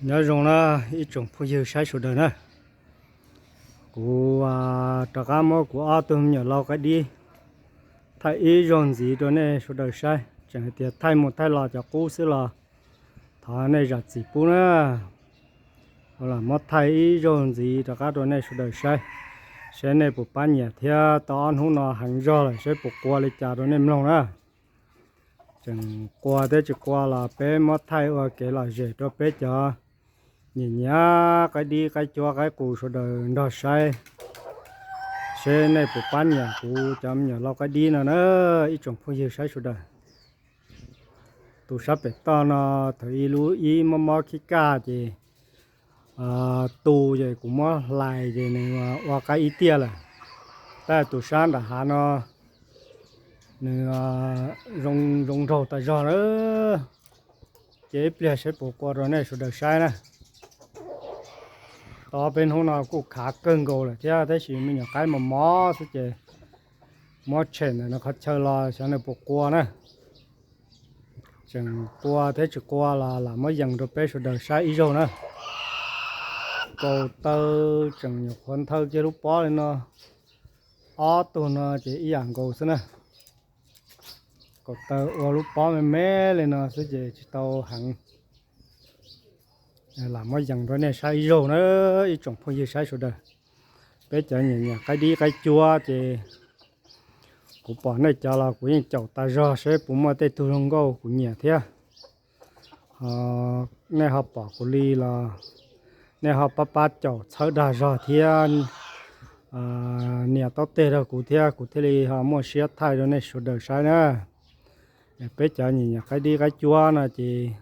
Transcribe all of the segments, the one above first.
Nyob zoo na ib tsoom phooj ywg saib sawv daws na, kuv rov qab muab kuv ob tug me nyuam lau qaib dib thaij ib zaug ntxiv rau nej sawv daws saib. Tseem hais tias thaij mus thaij los cov qub xwb los thov nej zam txim pub na. Lam muab thaij ib zaug ntxiv rov qab rau nej sawv daws saib, seb nej puas pab nyiam thiab. Tau ob hnub no heev zog lawm, seb puas qua li cas rau nej mloog na. Tseem qua thiab tsis qua los peb muab thaij ua kev lom zem rau peb cov nyiam nyiam qaib dib qaib cuab qaib qus sawv daws nrog saib, seb nej puas pab nyiam kuv cov me nyuam lau qaib dib no na, ib tsoom phooj ywg saib sawv daws. Tus sab pem toj no thaum ub lub ib mob mob khib kaj ces tu ces kuv muab hlais ces nws ua qaib ib tiaj lawm. Tab tus sab nram hav no nws zoo nraug tas zog lawm. Ces ib pliag seb puas qua rau nej sawv daws saib na. Tau peb hnub no kuj khav kawg nkaus lawm thiab, tab sis me nyuam qaib mos mos xwb ces muab tshem ntawm no qhov chaw los xyov nws puas qua na. Tseem qua thiab tsis qua los lam muab yees rau peb sawv daws saib ib zaug na. Kaus taw tseem nyuam qhuav nthawj kiag lub pob li no. Ob tug no ces ib yam nkaus xwb na. Kaus taw ua lub pob me me li no xwb ces tsis tau heev. Lam muab yees rau nej saib ib zaug na, ib tsoom phooj ywg saib sawv daws. Peb cov nyiam nyiam qaib dib qaib cuab ces kuv pom nej cov los kuv yeej caum tas zog seb puas muaj tej tug zoo nkauj kuv nyiam thiab. Nej ho pom kuv li los nej ho pab pab caum txhawb dag zog thiab. Nias taub teg rau kuv thiab kuv thiaj li ho muaj siab thaij rau nej sawv daws saib na. Peb cov nyiam nyiam qaib dib qaib cuab no ces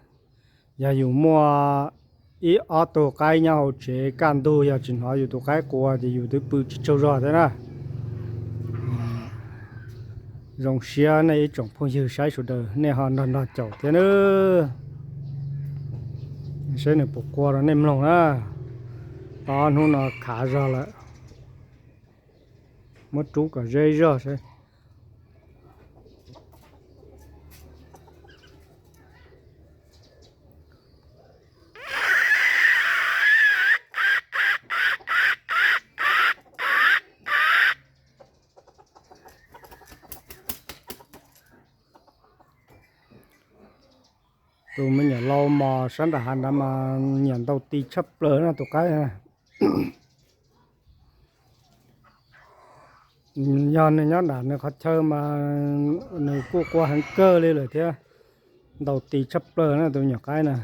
yog yus muaj ib ob tug qaib nyob hauv tsev kaj ntug yog tsis hnov yus tus qaib qua ces yus twb pw tsis tsaug zog thiab na. Zoo siab nej ib tsoom phooj ywg saib sawv daws nej ho nrog nrog caum thiab na. Seb nws puas qua rau nej mloog na. Tau ob hnub no khav zog lawm. Muab rub kom ze zog seb. Tus me nyuam lau mos sab nram hav nrad mas nyiam ntaus tis tshaj plaws na tus qaib. Yog nws nyob nram nws qhov chaw mas nws kuj qua heev kawg li lawm thiab. Ntaus tis tshaj plaws na tus me nyuam qaib na.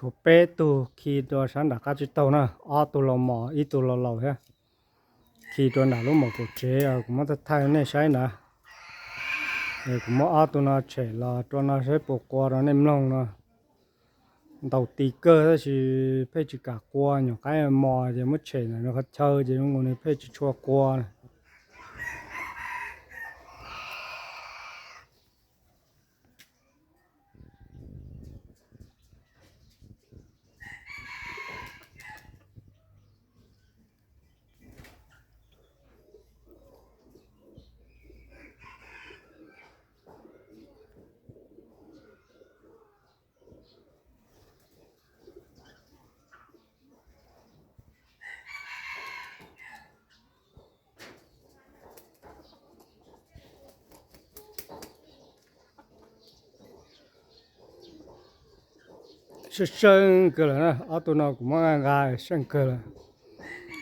Tshuav peb tug khi rau sab nram qab tsib taug na, ob tug laus mos ib tug laus laus thiab. Khi rau nram lub mom kaum tsev, kuv muab thaij thaij nej saib na. Kuv muab ob tug no tshem los rau no saib puas qua rau nej mloog no. Ntaus tis kawg tab sis pheej tsis kam qua, nyuam qaib mos ces muab tshem ntawm nws qhov chaw ces zoo nkaus nws pheej tsis tshua qua. seej seej kawg lawm na, ob tug no kuv muab nqa nqa seej kawg lawm.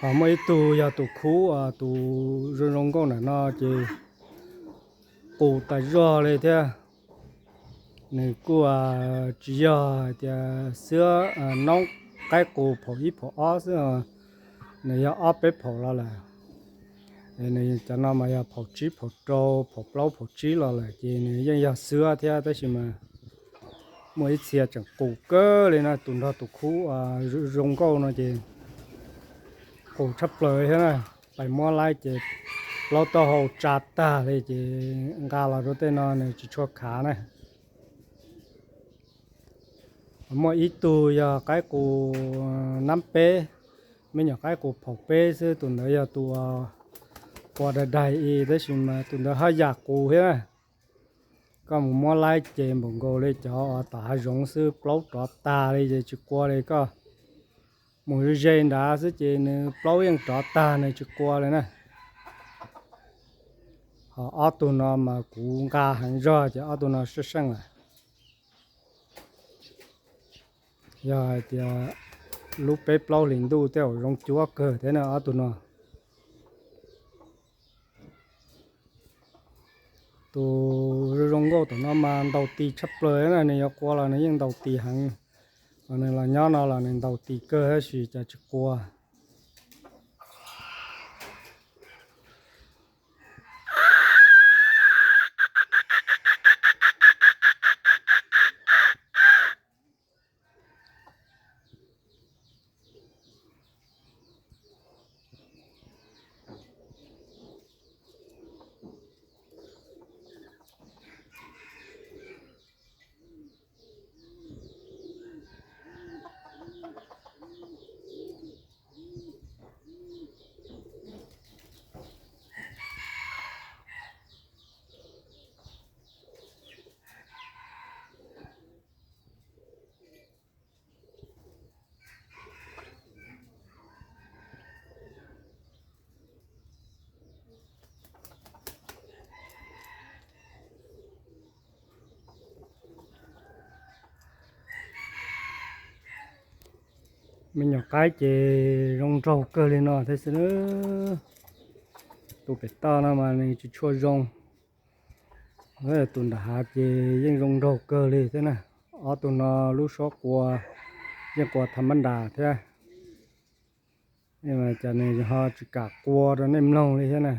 Ho muaj ib tug yog tus khub, tus zoo zoo nkauj ntawm no ces qus tas zog li thiab. Nws kuj tsis yog hais tias xwb, noob qaib qus phaum ib phaum ob xwb, nws yog ob peb phaum los lawm. Nws cov no mas yog phaum tsib phaum rau phaum plaub phaum tsib los lawm ces nws yeej yog xwb thiab, tab sis mas muaj ib txhia tseem qus kawg li no, tus nrog tus khub zoo nkauj no ces qus tshaj plaws thiab na. Pais muab laib ces plaub taub hau tsa tag li ces nqa los rau tej no nws tsis tshua khav na. Muaj ib tug yog qaib qus nab peb, me nyuam qaib qus phaum peb xwb, tus ntawd yog tus qua daig daig i, tab sis mas tus ntawd haj yam qus thiab na. Koj mus muab laib ces npaum nkaus li cov uas tom hav zoov xwb, plaub rov tag li ces tsis qua li. Koj mus ze ze nrad xwb ces nws plaub yeej rov tag, nws tsis qua li na. Ho ob tug no mas kuv nqa heev zog ces ob tug no seej seej lawm. Yog hais tias lub peb plaub hlis ntuj tej zaum zoo cuab kawg thiab na ob tug no. Tus zoo zoo nkauj tom no mas ntaus tis tshaj plaws na, nws yuav qua los nws yeej ntaus tis heev. Nws los nyob no los nws ntaus tis kawg tab sis cas tsis qua. Me nyuam qaib ces zoo nraug kawg li no thiab xwb. Tus pem toj no mas nws tsis tshua zoo. Tus nram hav ces yeej zoo nraug kawg li thiab na. Ob tug no lub suab qua yeej qua tham mab nras thiab. Cas nws ho tsis kam qua rau nej mloog li thiab na.